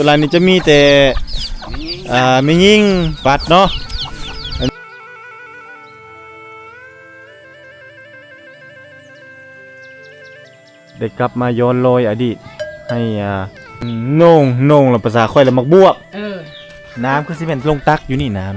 ສ່ວນຫຼາຍນີ້ຈະມີແຕ່ ແມ່ຍິງ ອ່າ ແມ່ຍິງປັດເນາະ. ໄດ້ກັບມາຍ້ອນລອຍອະດີດໃຫ້ ອ່າ ໂໜ່ງ ໂໜ່ງລະ ພາສາຂ້ອຍລະໝາກບວບ. ເອີ ນ້ຳຄືຊິແມ່ນລົງຕັກຢູ່ນີ້ນ້ຳ.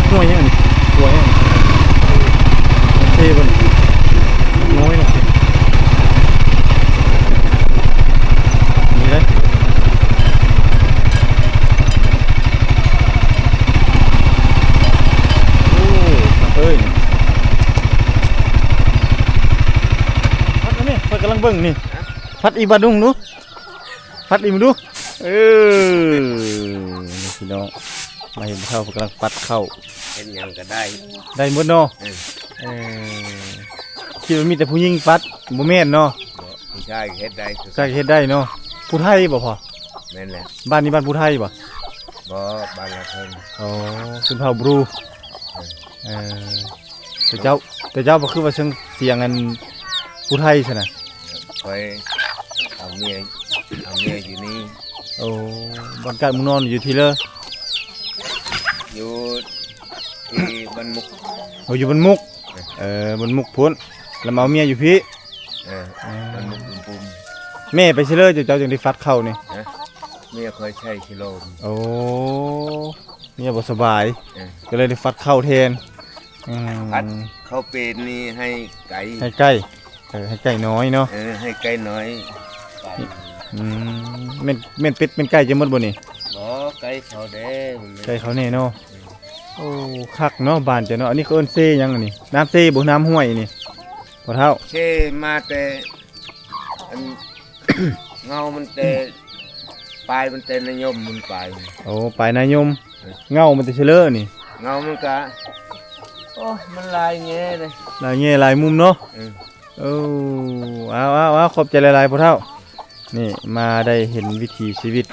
ຫ້ວຍຫຍັງນີ້? ຫ້ວຍຫຍັງ? ເຊເບິ່ງ ນ້ອຍເນາະ ນີ້ເດ້. ໂອ້ ຄັກເອີຍ ພັດອັນນີ້ ຂ້ອຍກຳລັງເບິ່ງນີ້ ພັດອີກບາດໜຶ່ງດູ ພັດອີກເບິ່ງດູ. ເອີ ນີ້ພີ່ນ້ອງ ມາເຫັນເຖົ້າເພິ່ນກຳລັງປັດເຂົ້າ ເຮັດຫຍັງກໍໄດ້ ໄດ້ໝົດເນາະ. ເອີ ເອີ ຄິດວ່າມີແຕ່ຜູ້ຍິງປັດ ບໍ່ແມ່ນເນາະ ຜູ້ຊາຍກໍເຮັດໄດ້ ຜູ້ຊາຍກໍເຮັດໄດ້ເນາະ. ຜູ້ໄທບໍ່ພໍ່? ແມ່ນແຫຼະ. ບ້ານນີ້ບ້ານຜູ້ໄທບໍ່? ບໍ່ ບ້ານລາວເທິງ. ອໍ ຊົນເຜົ່າບຣູ. ເອີ ເອີ ແຕ່ເຈົ້າ ແຕ່ເຈົ້າບໍ່ຄືວ່າເຊິ່ງສຽງອັນຜູ້ໄທຊັ້ນນະ? ຂ້ອຍເອົາເມຍ ເອົາເມຍຢູ່ນີ້. ໂອ້ ບ່ອນກາດໝູ່ນອນຢູ່ທີ່ເລີ? ຢູ່ທີ່ບ້ານມຸກ. ໂອ້ ຢູ່ບ້ານມຸກ. ເອີ ເອີ ບ້ານມຸກພຸ້ນ ແລ້ວມາເອົາເມຍຢູ່ພີ້. ເອີ ເອີ ບ້ານມຸກອຸມປຸມ. ແມ່ໄປໃສເລີ ເຈົ້າ ເຈົ້າຈຶ່ງໄດ້ຟັດເຂົ້ານີ້? ຮະ? ເມຍຂ້ອຍໃສ່ຊິໂລມ. ໂອ້ ເມຍບໍ່ສະບາຍ ເອີ ກໍເລີຍໄດ້ຟັດເຂົ້າແທນ. ອືມ ພັດເຂົ້າເປັນນີ້ໃຫ້ໄກ່ ໃຫ້ໄກ່. ເອີ ໃຫ້ໄກ່ນ້ອຍເນາະ. ເອີ ໃຫ້ໄກ່ນ້ອຍໄປ. ອືມ ແມ່ນ ແມ່ນເປັດແມ່ນໄກ່ຈະໝົດບໍ່ນີ້? ບໍ່ ໄກ່ເຂົາເດ້ ໄກ່ເຂົາແດ່ເນາະ. ເອີ ໂອ້ ຄັກເນາະ ບ້ານເຈົ້າເນາະ. ອັນນີ້ເຂົາເອີ້ນເຊຫຍັງອັນນີ້? ນ້ຳເຊບໍ່ ນ້ຳຫ້ວຍນີ້ ພໍ່ເຖົ້າ? ເຊມາແຕ່ ອັນ ເຫງົ້າມັນແຕ່ ປາຍມັນແຕ່ນາຍົມມັນໄປ. ໂອ້ ປາຍນາຍົມ. ເອີ ເຫງົ້າມັນແຕ່ເຊເລີນີ້. ເຫງົ້າມັນກະ ໂອ້ ມັນຫຼາຍແງ່ເດ້ ຫຼາຍແງ່ຫຼາຍມຸມເນາະ. ເອີ ເອີ ເອົາ ເອົາ ເອົາ ຂອບໃຈຫຼາຍໆ ພໍ່ເຖົ້າ. ນີ້ມາໄດ້ເຫັນວິຖີຊີວິດ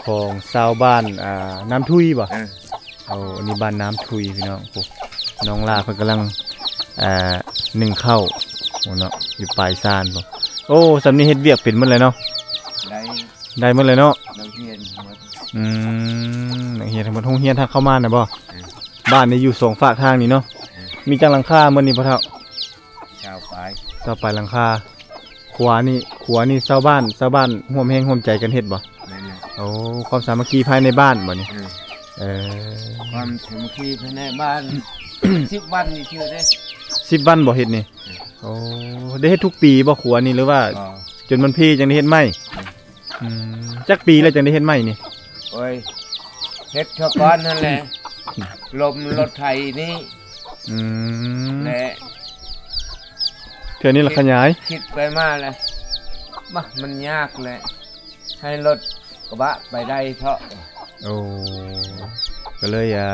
ຂອງຊາວບ້ານ ອ່າ ນ້ຳທຸຍບໍ່? ເອີ ໂອ້ ອັນນີ້ບ້ານນ້ຳທຸຍພີ່ນ້ອງ. ໂອ້ ນ້ອງຫຼ້າເພິ່ນກຳລັງ ອ່າ ໜຶ້ງເຂົ້າ ໂອ້ເນາະ ຢູ່ປາຍຊານພຸ້ນ. ໂອ້ ສ່ຳນີ້ເຮັດວຽກເປັນໝົດແລ້ວເນາະ? ໄດ້ ໄດ້ໝົດແລ້ວເນາະ? ນັກຮຽນໝົດ. ອືມ ນັກຮຽນທັງໝົດ. ໂຮງຮຽນທາງເຂົ້າມານະບໍ່? ເອີ ບ້ານນີ້ຢູ່ສອງຟາກທາງນີ້ເນາະ. ເອີ ມີຈັກຫຼັງຄາໝົດນີ້ ພໍ່ເຖົ້າ? ຊາວປາຍ ຊາວປາຍຫຼັງຄາ. ຂົວນີ້ ຂົວນີ້ຊາວບ້ານ ຊາວບ້ານຮ່ວມແຮງຮ່ວມໃຈກັນເຮັດບໍ່? ແມ່ນແຫຼະ. ໂອ້ ຄວາມສາມັກຄີພາຍໃນບ້ານບໍ່ນີ້? ເອີ ເອີ ຄວາມສາມັກຄີພາຍໃນບ້ານ ສິບວັນນີ້ເທື່ອເດ້. ສິບວັນບໍ່ເຮັດນີ້? ເອີ ໂອ້ ໄດ້ເຮັດທຸກປີບໍ່ຂົວນີ້ ຫຼືວ່າ ບໍ່ ຈົນມັນເພຈັ່ງໄດ້ເຮັດໃໝ່? ເອີ ອືມ ຈັກປີແລ້ວຈັ່ງໄດ້ເຮັດໃໝ່ນີ້? ໂອ້ຍ ເຮັດເທື່ອກ່ອນຫັ້ນແຫຼະ ລົມລົດໄຖນີ້. ອືມ ແລະ ເທື່ອນີ້ລະຂະຫຍາຍ ຄິດໄປມາແລ້ວ ມາ ມັນຍາກແຫຼະ ໃຫ້ລົດກະບະໄປໄດ້ເທາະ. ໂອ້ ກໍເລີຍ ອ່າ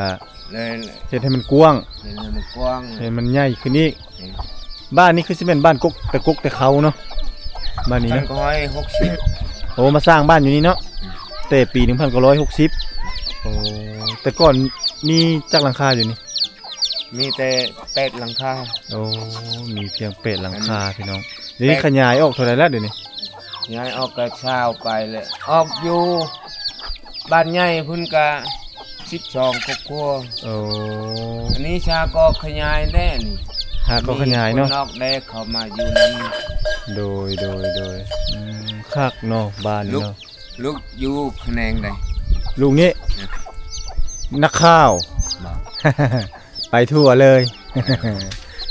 ເລີຍເຮັດໃຫ້ມັນກວ້າງ ເຮັດໃຫ້ມັນກວ້າງ ໃຫ້ມັນໃຫຍ່ຂຶ້ນອີກ. ເອີ ບ້ານນີ້ຄືຊິແມ່ນບ້ານກົກແຕ່ກົກແຕ່ເຄົ້າເນາະ ບ້ານນີ້ເນາະ. ພັນເກົ້າຮ້ອຍຫົກສິບ. ໂອ້ ມາສ້າງບ້ານຢູ່ນີ້ເນາະ ອືມ ແຕ່ປີໜຶ່ງພັນເກົ້າຮ້ອຍຫົກສິບ. ໂອ້ ແຕ່ກ່ອນມີຈັກຫຼັງຄາຢູ່ນີ້? ມີແຕ່ແປດຫຼັງຄາ. ໂອ້ ມີພຽງແປດຫຼັງຄາ ອືມ ພີ່ນ້ອງ. ດຽວນີ້ ແປດ ຂະຫຍາຍອອກເທົ່າໃດແລ້ວດຽວນີ້? ຂະຫຍາຍອອກກໍຊາວປາຍແລ້ວ ອອກຢູ່ ບ້ານໃຫຍ່ພຸ້ນກະສິບສອງຄອບຄົວ. ໂອ້ ອັນນີ້ຊາກໍຂະຫຍາຍແດ່ນີ້ ຫາກໍຂະຫຍາຍເນາະ ມີຄົນນອກແດ່ເຂົ້າມາຢູ່ນຳ. ໂດຍ ໂດຍ ໂດຍ ອືມ ຄັກເນາະ ບ້ານນີ້ເນາະ. ລູກ ລູກຢູ່ຂະແໜງໃດ? ລູກນີ້ ເອີ ນັກຂ່າວ ບໍ່ ໄປທົ່ວເລີຍ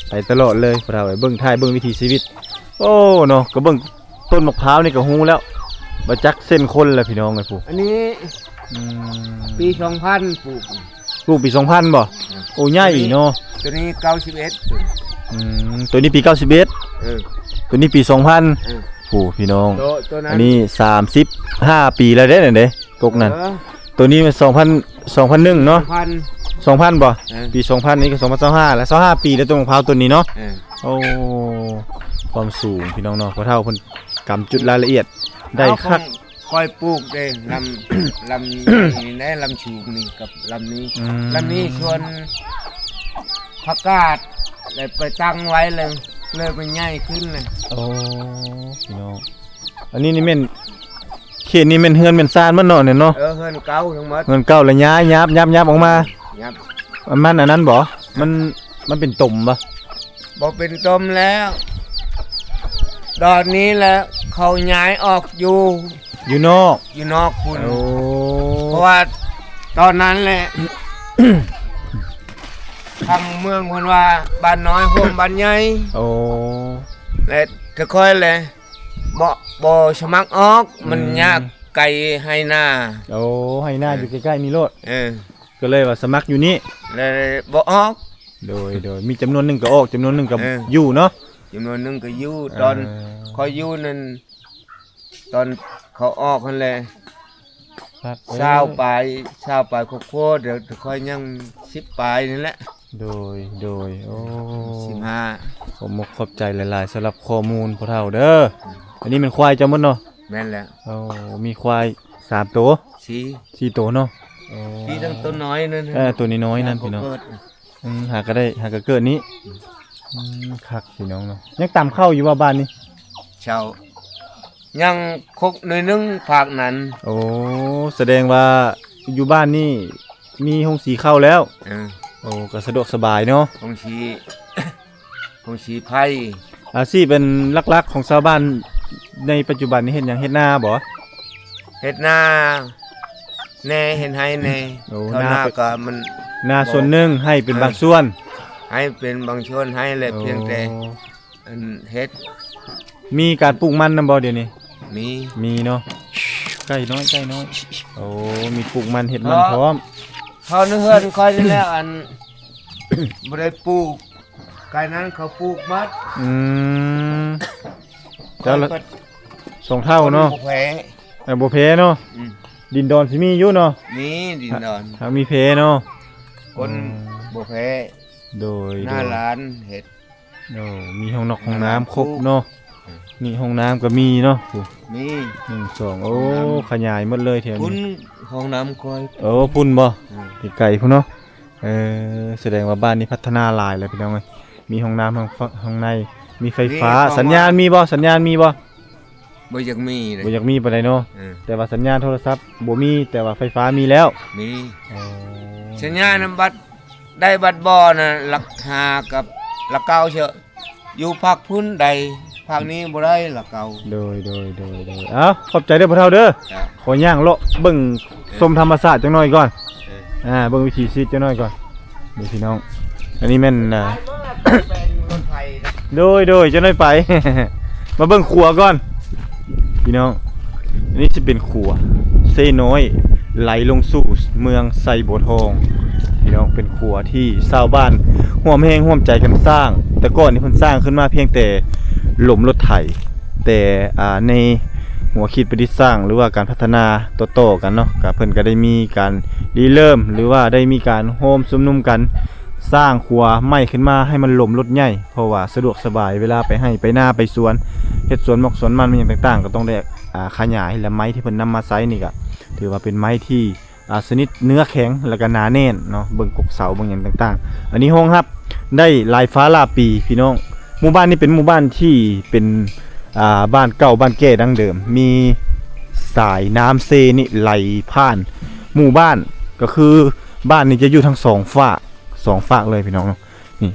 ໄປຕະຫຼອດເລີຍ ພໍ່ເຖົ້າເອີຍ. ເບິ່ງ ຖ່າຍເບິ່ງວິຖີຊີວິດ. ໂອ້ ເນາະ ກໍເບິ່ງ ຕົ້ນໝາກພ້າວນີ້ກໍຮູ້ແລ້ວ ບໍ່ຈັກເສັ້ນຄົນແລ້ວ ພີ່ນ້ອງເອີຍ ຜູ້ ອັນນີ້ ອືມ ປີສອງພັນປູກ ປູກປີສອງພັນບໍ່? ອືມ ໂອ້ ໃຫຍ່ເນາະ ໂຕນີ້ ໂຕນີ້ເກົ້າສິບເອັດ ອືມ ໂຕນີ້ປີເກົ້າສິບເອັດ ເອີ ໂຕນີ້ປີສອງພັນ ເອີ ໂອ້ ພີ່ນ້ອງ ໂຕ ໂຕນັ້ນ ອັນນີ້ສາມສິບຫ້າປີແລ້ວເດ້ນັ້ນເດ້ ກົກນັ້ນ ເອີ ໂຕນີ້ມັນສອງພັນ ສອງພັນໜຶ່ງເນາະ ສອງພັນ ສອງພັນບໍ່? ເອີ ປີສອງພັນນີ້ກໍສອງພັນຊາວຫ້າແລ້ວ ຊາວຫ້າປີແລ້ວ ຕົ້ນມະພ້າວຕົ້ນນີ້ເນາະ ເອີ ໂອ້ ຄວາມສູງ ພີ່ນ້ອງເນາະ ພໍ່ເຖົ້າເພິ່ນກຳຈຸດລາຍລະອຽດໄດ້ຄັກ ຂ້ອຍປູກເດ້ ລຳ ລຳນີ້ແຫຼະ ລຳສູງນີ້ກັບລຳນີ້ ອືມ ລຳນີ້ສວນຜັກກາດ ແລ້ວໄປຕັ້ງໄວ້ ແລ້ວເລີຍມັນໃຫຍ່ຂຶ້ນເລີຍ ໂອ້ ພີ່ນ້ອງ ອັນນີ້ນີ້ແມ່ນ ເຂດນີ້ແມ່ນເຮືອນແມ່ນຊານໝົດເນາະ ນີ້ເນາະ ເອີ ເຮືອນເກົ່າທັງໝົດ ເຮືອນເກົ່າ ແລ້ວຍ້າຍ ຫຍັບ ຫຍັບ ຫຍັບອອກມາ ຫຍັບ ມັນ ມັນອັນນັ້ນບໍ່? ມັນ ມັນເປັນຕົມບໍ່? ບໍ່ເປັນຕົມແລ້ວ ດອນນີ້ແຫຼະ ເຂົາຍ້າຍອອກຢູ່ ຢູ່ນອກ ຢູ່ນອກພຸ້ນ ໂອ້ ເພາະວ່າຕອນນັ້ນແຫຼະ ທາງເມືອງເພິ່ນວ່າ ບ້ານນ້ອຍຮ່ວມບ້ານໃຫຍ່ ໂອ້ ແລະ ແຕ່ຂ້ອຍແຫຼະ ບໍ່ ບໍ່ສະໝັກອອກ ອືມ ມັນຍາກ ໄກໄຮ່ນາ ໂອ້ ໄຮ່ນາ ເອີ ຢູ່ໃກ້ໆນີ້ໂລດ ເອີ ກໍເລີຍວ່າສະໝັກຢູ່ນີ້ ແລ້ວບໍ່ອອກ ໂດຍ ໂດຍ ມີຈຳນວນໜຶ່ງກໍອອກ ຈຳນວນໜຶ່ງກໍ ເອີ ຢູ່ເນາະ ຈຳນວນໜຶ່ງກໍຢູ່ ເອີ ຕອນຂ້ອຍຢູ່ນັ້ນ ຕອນເຂົາອອກຫັ້ນແຫຼະ ຄັກເອີຍ ຊາວປາຍ ຊາວປາຍຄອບຄົວ ດຽວຂ້ອຍຍັງສິບປາຍນີ້ແຫຼະ ໂດຍ ໂດຍ ໂອ້ ສິບຫ້າ ຂອບມົກຂອບໃຈຫຼາຍໆ ສຳລັບຂໍ້ມູນພໍ່ເຖົ້າເດີ ອືມ ອັນນີ້ແມ່ນຄວາຍເຈົ້າໝົດເນາະ? ແມ່ນແລ້ວ ໂອ້ ມີຄວາຍສາມໂຕ ສີ່ ສີ່ໂຕເນາະ ໂອ້ ມີທັງໂຕນ້ອຍນັ້ນ ເອີ ໂຕນ້ອຍໆນັ້ນ ພີ່ນ້ອງ ອືມ ຫາກໍໄດ້ ຫາກໍເກີດນີ້ ອືມ ອືມ ຄັກພີ່ນ້ອງເນາະ ຍັງຕຳເຂົ້າຢູ່ບໍ່ບ້ານນີ້? ເຈົ້າ ຍັງຄົກໜ້ອຍໜຶ່ງພາກນັ້ນ ໂອ້ ສະແດງວ່າຢູ່ບ້ານນີ້ມີໂຮງສີເຂົ້າແລ້ວ ເອີ ໂອ້ ກໍສະດວກສະບາຍເນາະ ໂຮງສີ ໂຮງສີໄຜ່ ອາຊີບອັນຫຼັກໆຂອງຊາວບ້ານໃນປັດຈຸບັນນີ້ເຮັດຫຍັງ? ເຮັດນາບໍ່? ເຮັດນາແດ່ ເຮັດໄຮ່ແດ່ ໂອ້ ເທົ່ານາກໍມັນ ນາສ່ວນໜຶ່ງ ໄຮ່ເປັນບາງສ່ວນ ເອີ ໄຮ່ເປັນບາງສ່ວນ ໄຮ່ແຫຼະ ໂອ້ ພຽງແຕ່ ອັນເຮັດ ມີການປູກມັນນຳບໍ່ດຽວນີ້? ມີ ມີເນາະ ໄກ່ນ້ອຍ ໄກ່ນ້ອຍ ໂອ້ ມີປູກມັນ ເຮັດມັນພ້ອມ ເຂົ້າໃນເຮືອນຂ້ອຍນີ້ແຫຼະ ອັນ ບໍ່ໄດ້ປູກ ໄກ່ນັ້ນເຂົາປູກໝົດ ອືມ ເຈົ້າລະ ສອງເທົ່າເນາະ ບໍ່ແພ້ ເອີ ບໍ່ແພ້ເນາະ ອືມ ດິນດອນຊິມີຢູ່ເນາະ ມີດິນດອນ ຫາກມີແພ້ເນາະ ຄົນ ອືມ ບໍ່ແພ້ ໂດຍ ໜ້າ ໂດຍ ຫຼານເຮັດ ໂອ້ ມີຫ້ອງນອກຫ້ອງນ້ຳຄົບເນາະ ອືມ ນີ້ຫ້ອງນ້ຳກໍມີເນາະ ນີ້ ໜຶ່ງ ສອງ ໂອ້ ຂະຫຍາຍໝົດເລີຍແຖວນີ້ ພຸ້ນຫ້ອງນ້ຳຂ້ອຍ ໂອ້ ພຸ້ນບໍ່? ອືມ ໄກໆພຸ້ນເນາະ ເອີ ສະແດງວ່າບ້ານນີ້ພັດທະນາຫຼາຍແລ້ວພີ່ນ້ອງເອີຍ ມີຫ້ອງນ້ຳ ຫ້ອງ ຫ້ອງໃນ ມີໄຟຟ້າ ນີ້ເຂົ້າມາ ສັນຍານມີບໍ່? ສັນຍານມີບໍ່? ບໍ່ຢາກມີເດ້ ບໍ່ຢາກມີປານໃດເນາະ ເອີ ແຕ່ວ່າສັນຍານໂທລະສັບບໍ່ມີ ແຕ່ວ່າໄຟຟ້າມີແລ້ວ ມີ ໂອ້ ສັນຍານນຳບັດ ໄດ້ບັດບໍ່ນະ ຫຼັກຫ້າກັບຫຼັກເກົ້າເຊີ ຢູ່ພາກພຸ້ນໄດ້ ພາກນີ້ບໍ່ໄດ້ຫຼັກເກົ້າ ໂດຍ ໂດຍ ໂດຍ ໂດຍ ເອົ້າ ຂອບໃຈເດີພໍ່ເຖົ້າເດີ ເຈົ້າ ຂໍຍ່າງເລາະເບິ່ງ ເອີ ຊົມທຳມະຊາດຈັກໜ້ອຍກ່ອນ ເອີ ອ່າ ເບິ່ງວິຖີຊີວິດຈັກໜ້ອຍກ່ອນ ນີ້ພີ່ນ້ອງ ອັນນີ້ແມ່ນ ອ່າ ໂດຍ ໂດຍ ຈັກໜ້ອຍໄປ ມາເບິ່ງຂົວກ່ອນ ພີ່ນ້ອງ ອັນນີ້ຊິເປັນຂົວເຊນ້ອຍ ໄຫຼລົງສູ່ເມືອງໄຊບົວທອງ ພີ່ນ້ອງ ເປັນຂົວທີ່ຊາວບ້ານຮ່ວມແຮງຮ່ວມໃຈກັນສ້າງ ແຕ່ກ່ອນນີ້ເພິ່ນສ້າງຂຶ້ນມາພຽງແຕ່ຫຼົມລົດໄຖ ແຕ່ ອ່າ ໃນຫົວຄິດປະດິດສ້າງ ຫຼືວ່າການພັດທະນາຕໍ່ໆກັນເນາະ ກະເພິ່ນກະໄດ້ມີການລິເລີ່ມ ຫຼືວ່າໄດ້ມີການໂຮມຊຸມນຸມກັນສ້າງຂົວໃໝ່ຂຶ້ນມາໃຫ້ມັນຫຼົມລົດໃຫຍ່ ເພາະວ່າສະດວກສະບາຍເວລາໄປໄຮ່ໄປນາໄປສວນ ເຮັດສວນໝອກສວນມັນ ຫຍັງຕ່າງໆ ກໍຕ້ອງໄດ້ ອ່າ ຂະຫຍາຍ ແລະ ໄມ້ທີ່ເພິ່ນນຳມາໃຊ້ນີ້ກໍຖືວ່າເປັນໄມ້ທີ່ ອ່າ ຊະນິດເນື້ອແຂງ ແລ້ວກໍໜາແໜ້ນເນາະ ເບິ່ງກົກເສົາເບິ່ງຫຍັງຕ່າງໆ ອັນນີ້ຮອງຮັບໄດ້ຫຼາຍຟ້າຫຼາຍປີພີ່ນ້ອງ ໝູ່ບ້ານນີ້ເປັນໝູ່ບ້ານທີ່ເປັນ ອ່າ ບ້ານເກົ່າບ້ານແກ່ດັ້ງເດີມ ມີສາຍນ້ຳເຊນີ້ໄຫຼຜ່ານໝູ່ບ້ານ ກໍຄືບ້ານນີ້ຈະຢູ່ທັງສອງຟາກ ສອງຟາກເລີຍພີ່ນ້ອງເນາະ ນີ້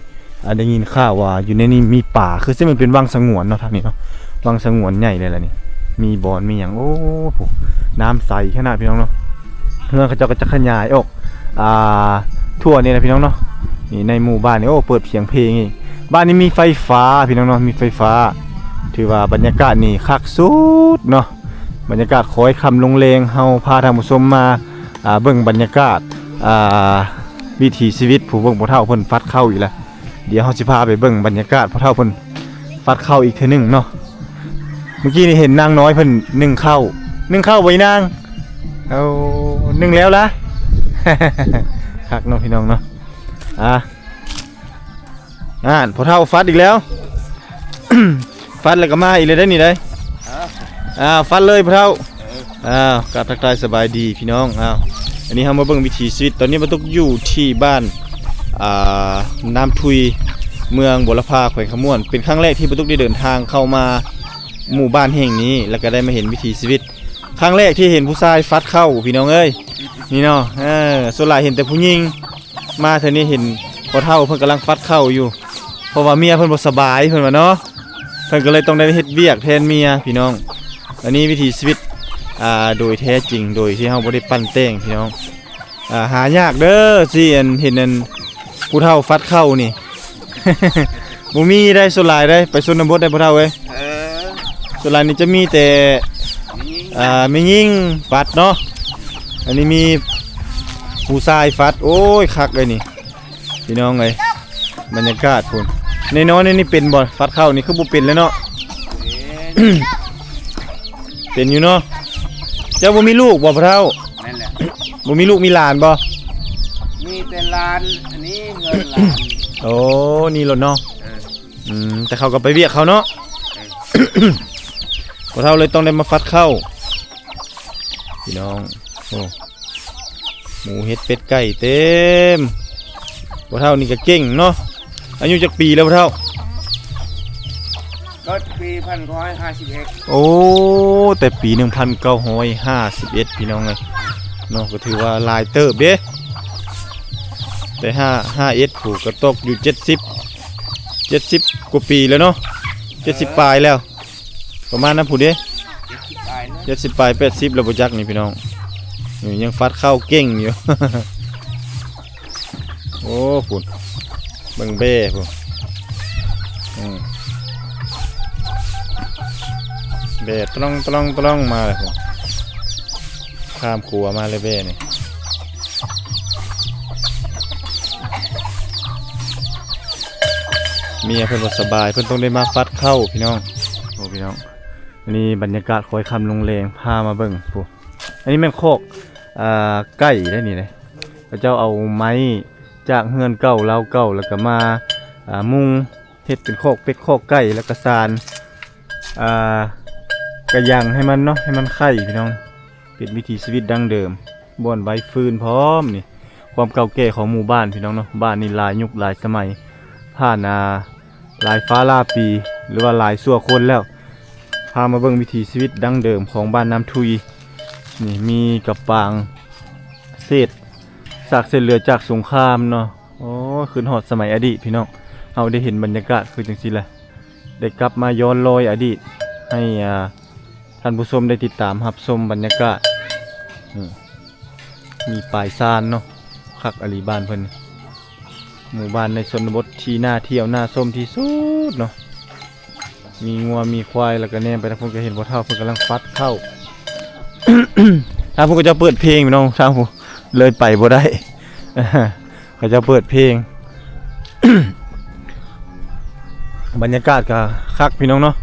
ອ່າ ໄດ້ຍິນຂ່າວວ່າຢູ່ໃນນີ້ມີປາ ຄືຊິແມ່ນເປັນວັງສະຫງວນເນາະ ທາງນີ້ເນາະ ວັງສະຫງວນໃຫຍ່ເລີຍລະນີ້ ມີບ່ອນມີຫຍັງ ໂອ້ ນ້ຳໃສຂະໜາດພີ່ນ້ອງເນາະ ເຮືອນເຂົາເຈົ້າກໍຈະຂະຫຍາຍອອກ ອ່າ ທົ່ວນີ້ແຫຼະພີ່ນ້ອງເນາະ ນີ້ໃນໝູ່ບ້ານນີ້ ໂອ້ ເປີດພຽງເພງອີກ ບ້ານນີ້ມີໄຟຟ້າພີ່ນ້ອງເນາະ ມີໄຟຟ້າ ຖືວ່າບັນຍາກາດນີ້ຄັກສຸດເນາະ ບັນຍາກາດຄ້ອຍຄ່ຳລົງແລງ ເຮົາພາທ່ານຜູ້ຊົມມາ ອ່າ ເບິ່ງບັນຍາກາດ ອ່າ ວິຖີຊີວິດ ຜູ້ເບິ່ງ ພໍ່ເຖົ້າເພິ່ນຟັດເຂົ້າອີກແລ້ວ. ດຽວເຮົາຊິພາໄປເບິ່ງບັນຍາກາດພໍ່ເຖົ້າເພິ່ນຟັດເຂົ້າອີກເທື່ອໜຶ່ງເນາະ. ເມື່ອກີ້ນີ້ເຫັນນາງນ້ອຍເພິ່ນໜຶ້ງເຂົ້າ ໜຶ້ງເຂົ້າບໍ່ອີນາງ? ເອົາ ໜຶ້ງແລ້ວລະ ຄັກເນາະ ພີ່ນ້ອງເນາະ. ອ່າ ອ່າ ພໍ່ເຖົ້າຟັດອີກແລ້ວ ຟັດແລ້ວກໍມາອີກເລີຍເດ້ນີ້ເດ້. ອ້າວ ຟັດເລີຍພໍ່ເຖົ້າ. ເອີ ອ້າວ ກາບທັກທາຍສະບາຍດີພີ່ນ້ອງ. ອ້າວ ອັນນີ້ເຮົາມາເບິ່ງວິຖີຊີວິດ. ຕອນນີ້ປາຕຸກຢູ່ທີ່ບ້ານ ອ່າ ນ້ຳທຸຍ ເມືອງບົວລະພາ ແຂວງຄຳມ່ວນ. ເປັນຄັ້ງແລກທີ່ປາຕຸກໄດ້ເດີນທາງເຂົ້າມາໝູ່ບ້ານແຫ່ງນີ້ ແລ້ວກໍໄດ້ມາເຫັນວິຖີຊີວິດ. ຄັ້ງແລກທີ່ເຫັນຜູ້ຊາຍຟັດເຂົ້າ ພີ່ນ້ອງເອີຍ ນີ້ເນາະ. ເອີ ສ່ວນຫຼາຍເຫັນແຕ່ຜູ້ຍິງ. ມາເທື່ອນີ້ເຫັນພໍ່ເຖົ້າເພິ່ນກຳລັງຟັດເຂົ້າຢູ່ ເພາະວ່າເມຍເພິ່ນບໍ່ສະບາຍ ເພິ່ນວ່າເນາະ. ເພິ່ນກໍເລີຍຕ້ອງໄດ້ເຮັດວຽກແທນເມຍ ພີ່ນ້ອງ. ອັນນີ້ວິຖີຊີວິດ ອ່າ ໂດຍແທ້ຈິງ ໂດຍທີ່ເຮົາບໍ່ໄດ້ປັ້ນແຕ່ງ ພີ່ນ້ອງ. ອ່າ ຫາຍາກເດີ ຊິອັນເຫັນອັນຜູ້ເຖົ້າຟັດເຂົ້ານີ້ ບໍ່ມີໄດ໋ ສ່ວນຫຼາຍໄດ໋ ໄປຊົນນະບົດໄດ໋ ພໍ່ເຖົ້າເອີຍ. ເອີ ສ່ວນຫຼາຍນີ້ຈະມີແຕ່ ແມ່ຍິງ ອ່າ ແມ່ຍິງຟັດເນາະ. ອັນນີ້ມີຜູ້ຊາຍຟັດ. ໂອ້ຍ ຄັກເລີຍນີ້ ພີ່ນ້ອງເອີຍ ບັນຍາກາດພຸ້ນ. ນ້ອຍໆ ນີ້ເປັນບໍ່? ຟັດເຂົ້ານີ້ຄືບໍ່ເປັນເລີຍເນາະ. ເປັນ ເປັນຢູ່ເນາະ. ເຈົ້າບໍ່ມີລູກບໍ່ ພໍ່ເຖົ້າ? ແມ່ນແຫຼະ ບໍ່ມີລູກມີຫຼານບໍ່? ມີແຕ່ຫຼານ ອັນນີ້ເຮືອນຫຼານ. ໂອ້ ນີ້ໂລດເນາະ. ເອີ ອືມ ແຕ່ເຂົາກໍໄປວຽກເຂົາເນາະ. ເອີ ພໍ່ເຖົ້າເລີຍຕ້ອງໄດ້ມາຟັດເຂົ້າ ພີ່ນ້ອງ. ໂອ້ ໝູເຫັດເປັດໄກ່ເຕັມ. ພໍ່ເຖົ້ານີ້ກໍເກັ່ງເນາະ. ອາຍຸຈັກປີແລ້ວພໍ່ເຖົ້າ? ເກີດປີໜຶ່ງພັນເກົ້າຮ້ອຍຫ້າສິບເອັດ. ໂອ້ ແຕ່ປີໜຶ່ງພັນເກົ້າຮ້ອຍຫ້າສິບເອັດ ພີ່ນ້ອງເອີຍເນາະ. ກໍຖືວ່າຫຼາຍເຕີບເດ້ ແຕ່ຫ້າ ຫ້າເອັດ ຜູ້ກໍຕົກຢູ່ເຈັດສິບ ເຈັດສິບກວ່າປີແລ້ວເນາະ. ເຈັດສິບປາຍແລ້ວ ປະມານນັ້ນພຸ້ນເດ້ ເຈັດສິບປາຍເນາະ ເຈັດສິບປາຍ ແປດສິບແລ້ວບໍ່ຈັກນີ້ ພີ່ນ້ອງ. ນີ້ຍັງຟັດເຂົ້າເກັ່ງຢູ່. ໂອ້ ພຸ້ນ ເບິ່ງແບ້ພຸ້ນ. ອືມ ແບ້ຕຣອງ ຕຣອງ ຕຣອງ ມາແລ້ວພຸ້ນ. ຂ້າມຂົວມາເລີຍແບ້ນີ້. ເມຍເພິ່ນບໍ່ສະບາຍ ເພິ່ນຕ້ອງໄດ້ມາຟັດເຂົ້າ ພີ່ນ້ອງ. ໂອ້ ພີ່ນ້ອງ ອັນນີ້ບັນຍາກາດຄ້ອຍຄ່ຳລົງແລງ ພາມາເບິ່ງພຸ້ນ. ອັນນີ້ແມ່ນຄອກ ອ່າ ໄກ່ໄດ໋ນີ້ເດ້. ເຂົາເຈົ້າເອົາໄມ້ຈາກເຮືອນເກົ່າລາວເກົ່າ ແລ້ວກໍມາ ອ່າ ມຸງ ເຮັດເປັນຄອກເປັດຄອກໄກ່ ແລ້ວກໍສານ ອ່າ ກະຍັງໃຫ້ມັນເນາະ ໃຫ້ມັນໄຂ່ ພີ່ນ້ອງ. ເປັນວິຖີຊີວິດດັ້ງເດີມ ບ່ອນໄວ້ຟືນພ້ອມ. ນີ້ຄວາມເກົ່າແກ່ຂອງໝູ່ບ້ານ ພີ່ນ້ອງເນາະ. ບ້ານນີ້ຫຼາຍຍຸກຫຼາຍສະໄໝ ຜ່ານ ອ່າ ຫຼາຍຟ້າຫຼາຍປີ ຫຼືວ່າຫຼາຍຊົ່ວຄົນແລ້ວ. ພາມາເບິ່ງວິຖີຊີວິດດັ້ງເດີມຂອງບ້ານນ້ຳທຸຍ. ນີ້ມີກະປາງ ເສດ ຊາກເສດເຫຼືອຈາກສົງຄາມເນາະ. ໂອ້ ຄືນຮອດສະໄໝອະດີດ ພີ່ນ້ອງ. ເຮົາໄດ້ເຫັນບັນຍາກາດຄືຈັ່ງຊີ້ແຫຼະ ໄດ້ກັບມາຍ້ອນລອຍອະດີດ ໃຫ້ ອ່າ ທ່ານຜູ້ຊົມໄດ້ຕິດຕາມຮັບຊົມບັນຍາກາດ. ນີ້ ມີປາຍຊານເນາະ ຄັກອີ່ຫຼີບ້ານເພິ່ນ. ໝູ່ບ້ານໃນຊົນນະບົດທີ່ໜ້າທ່ຽວໜ້າຊົມທີ່ສຸດເນາະ. ມີງົວມີຄວາຍ ແລ້ວກໍແນມໄປທາງພຸ້ນກໍເຫັນພໍ່ເຖົ້າເພິ່ນກຳລັງຟັດເຂົ້າ. ທາງພຸ້ນເຂົາເຈົ້າເປີດເພງ ພີ່ນ້ອງ ທາງພຸ້ນເລີຍໄປບໍ່ໄດ້ ເຂົາເຈົ້າເປີດເພງ. ບັນຍາກາດກໍຄັກ ພີ່ນ້ອງເນາະ.